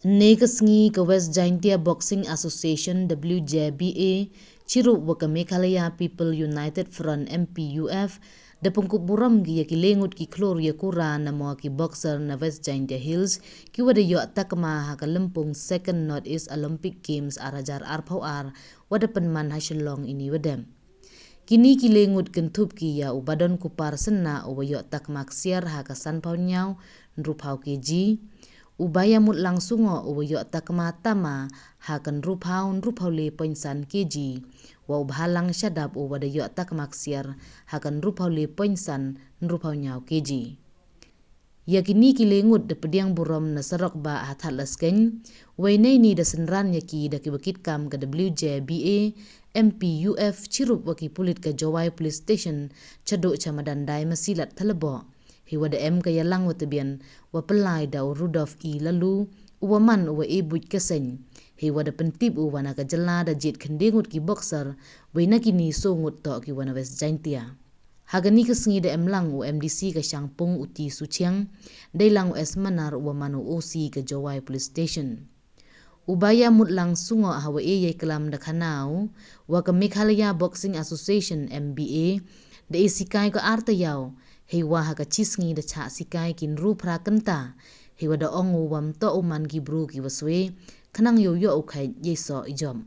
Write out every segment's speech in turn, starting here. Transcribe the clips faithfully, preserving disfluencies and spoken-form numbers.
Ynne ka sngi ka West Jaintia Boxing Association, W J B A, chirup wa ka Meghalaya People United Front, M P U F, da pynkup burom ki ya ki le ngut ki khlur ya kura namo ki boxer na West Jaintia Hills, ki wa da yoh takma ha ka lympung Second North East Olympic Games ar hajar arphaw ar, wa da pynman ha Shillong ini wa dem. Kini ki le ngut kynthup ki ya u Badonkupar Synnah u wa yoh takma ksiar ha ka sanphaw ynñiaw ynruphaw K G, u Bayamutlang Sungoh u wa yoh takma tama ha ka ynruphaw ynruphaw le point san K G, wa u Bhalang Shadap u wa da yoh takma ksiar ha ka ynruphaw le point san ynruphaw ynñiaw K G. Ya kini ki le ngut da pdiang burom na sarok ba ha Thadlaskein, wei neini da synran ya ki da ki wa kit kam ka W J B A, M P U F, chirup wa ki pulit ka Jowai Police Station, chaduh cha madan dai Masilat Thalabo. Hi wa da em ka yalang wa tbian wa pynlai da u Rudolf E Laloo, u wa man u wa e buit ka seng. Hi wa da pyntip u wa na ka jylla da jied khynde ngut ki boxer, wei na kini soo ngut toh ki wa na West Jaintia. Ha kani ka sngi da em lang u M D C ka Shangpung u T Suchiang, dei lang u S Manar u wa man u O C ka Jowai Police Station. U Bayamutlang Sungoh ha wa e yei klam da khana u wa ka Meghalaya Boxing Association, M B A, da e sikai ka ar tayaw, hi wa ha ka chi sngi da chah sikai ki ynru phra kynta, hi wa da ong u wa ym toh u man ki bru ki wa swe, khnang yow yoh u khait yei soh i jop.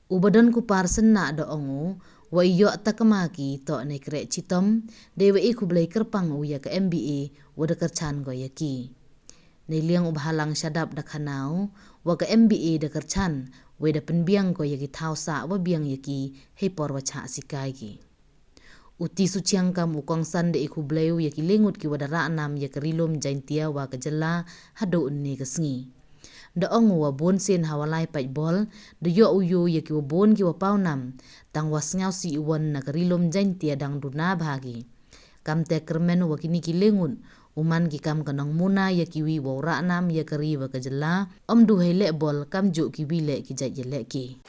U Badonkupar Synnah da ong u, wa i yoh takma ki toh nei kreh chitom, dei wa i khublei kyrpang u ya ka M B A, wa da kyrchan ko ya ki. Nei liang u Bhalang Shadap da khana u, wa ka M B A da kyrchan, wei da pynbiang ko ya ki thaw sah wa biang ya ki, hei por wa chah sikai ki. U T Suchiang kam u kongsan da i khublei u ya ki le ngut ki wa da rah nam ya ka Ri Lum Jaintia wa ka jylla haduh ynne ka sngi. Da ong u wa bun sien ha wa lai pait bol, da yoh u yoh ya ki wa bun ki wa paw nam, tang wa sngewsih u wan na ka Ri Lum Jaintia dang duna bha ki. Kamte kyrmen u wa kini ki le ngut, u man ki kam ka nongmuna ya ki wi wa u rah nam ya ka ri wa ka jylla, ym du hei leh bol kamjuh ki wi leh ki jait ya leh ki.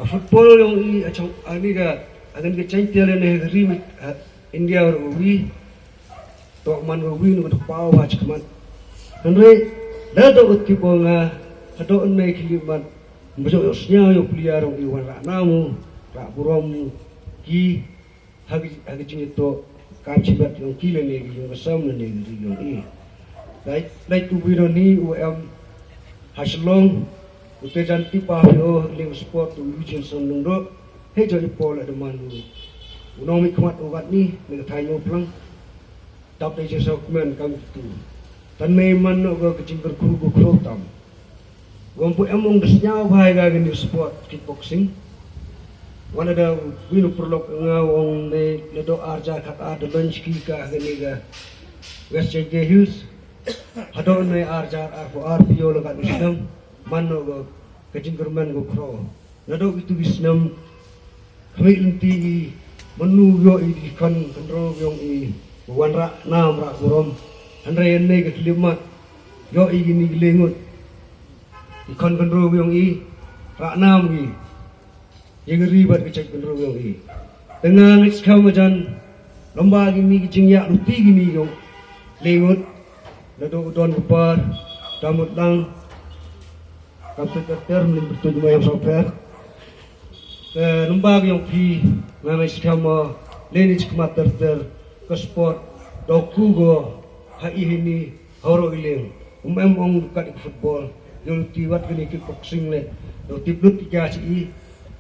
Ka football yong i, a chong, ani ka, ani ka Jaintia lane ka ri mit, a, India wa wi. Toh man wa wi nu ka paw wa chikmat. Hynre, da do ut ki bo nga, ka do un me ki limat. Mbajo yo snya yo player yong i wan rah nam u, rah burom ki, ha ki, ha ki jingitoh, kam chibat yong ki lane ki yong ka sam lane ki yong i. Lai, lai tu wi no ni u em ha Shillong, u te jan tip pa phi o, ha ki ling sport u Eugene Son Lyngdoh, he jo i pol a da man u. U nong mi khmat u kat ni, ni ka thai no plang. Tap te jingsaw kmen kam kitu. Tan me man no ka jingkyrkhu ko khro tam. Gom pu em ong da sñiaw bha i ka kani sport kickboxing. Wan da wi nu pyrlok nga ong ne, ne do ar hajar khat ar da launch ki ka kani ka West Jaintia Hills. Hadooh ne ar hajar arphaw ar phi yoh la ka du snem. Man no ka, ka jingkyrmen ko khro. Nadooh kitu ki snem, khmih lynti i, manu yoh i ki khon khynroo yong i, wanrah nam rah burom. Hynrei ynne ka khyllipmat, yoh i kini ki le ngut, ki khon khynroo yong i, rah nam ki, ya ka ri bad ka jait khynroo yong i. Te nga ngait skhem majan, lamba kini ki jingyakhluti kini yong le ngut, nadooh u don ka par, da mut lang, Kam ter ter, mling pyrtuit mo yong sopher. Te number yong phi, nga ngait skhem mo, leni chi khmat ter ter, ka sport, da ku ko, ha i hini, ha waroh i liang. Um em ong kat i football, yoh luti wat kani kickboxing le, da tip lut i ka chi i,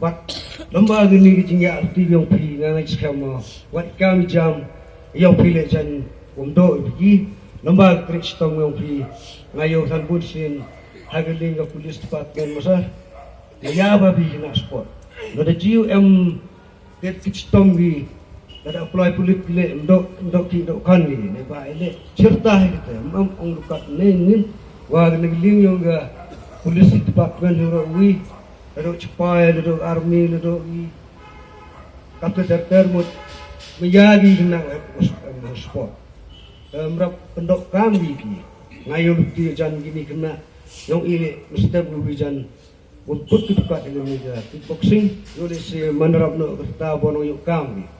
wat number kini ki jingyakhluti yong phi, nga ngait skhem mo, wat i kam i jam, yong phi le jan, um dooh i phi, number kri chitom yong phi, nga yoh than bun sien, ha ka liang ka police department mo sir. Nga ya ba bi na sport. Lada jiu em, det ki chitom ki, lada apply pulit ki le, mdok, mdok ki, mdok kan ki, ne ba i le, chirta hi kita, mam ong lukat ne ngin, wa ka nagling yong ka police department yong wi, lada chipai, lada army, lada i, kap ter ter mut, me ya ki na, eh, sport. Em, rap pyndok kam wi ki. Nga yoh luti jan kini khynnah. Yong i le mesti u wi jan. Won put ki tukat ini ni ka kickboxing. Yoh le si manarap no kerta bon yoh kam wi.